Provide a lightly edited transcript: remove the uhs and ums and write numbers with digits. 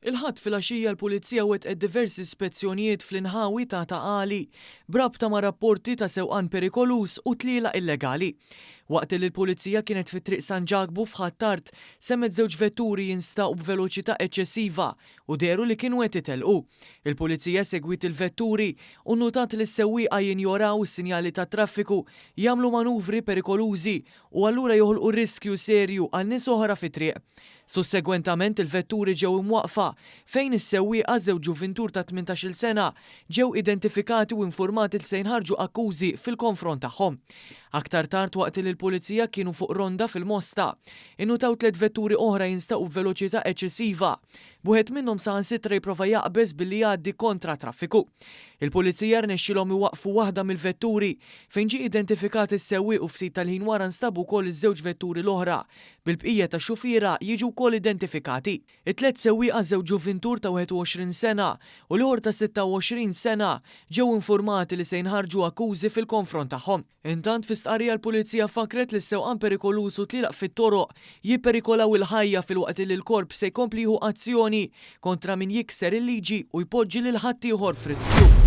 Il-Ħadd filgħaxija l-Pulizija wettqet diversi spezzjonijiet fl-inħawi ta' Ta' Qali b'rabta ma' rapporti ta' sewqan perikoluż u tlielaq illegali. Waqt li l-Pulizija kienet fi Triq San Ġakbu f'Ħ'Attard semgħet żewġ vetturi jinstaqu b'veloċità eċċessiva u dehru li kienu qed itellqu. Il-Pulizija segwiet il-vetturi u nnutat li s-sewwieqa jinjoraw is-sinjali tat-traffiku, jagħmlu manuvri perikolużi u allura joħolqu riskju serju għal nies oħra fit-triq. Sussegwentament il-vetturi ġew imwaqqfa fejn is-sewwieqa, żewġ ġuvintur ta' 18-il sena, ġew identifikati u infurmati li se jinħarġu akkużi fil-konfront tagħhom. Aktar tard waqt li l-Pulizija kienu fuq ronda fil-Mosta, innutaw tlett vetturi oħra jinstaqu b'veloċità eċċessiva, b'wieħed minnhom saħansitra jipprova jaqbeż billi jgħaddi kontra t-traffiku. Il-Pulizija rnexxielhom iwaqqfu waħda mill-vetturi fejn ġie identifikat is-sewwieq u ftit tal-ħin wara nstabu wkoll iż-żewġ vetturi l-oħra bil-bqija tax-xufiera jiġu wkoll identifikati. It-tlett sewwieqa żewġ ġuvintur ta' 21 sena u l-ieħor ta' 26 sena ġew infurmati li se jinħarġu akkużi fil-konfront tagħhom. Intant fi stqarrija l-Pulizija fakkret li s-sewqan perikoluż u tlielaq fit-toroq jipperikolaw il-ħajja filwaqt li l-Korp se jkompli jieħu azzjoni kontra min jikser il-liġi u jpoġġi lil ħaddieħor f'riskju.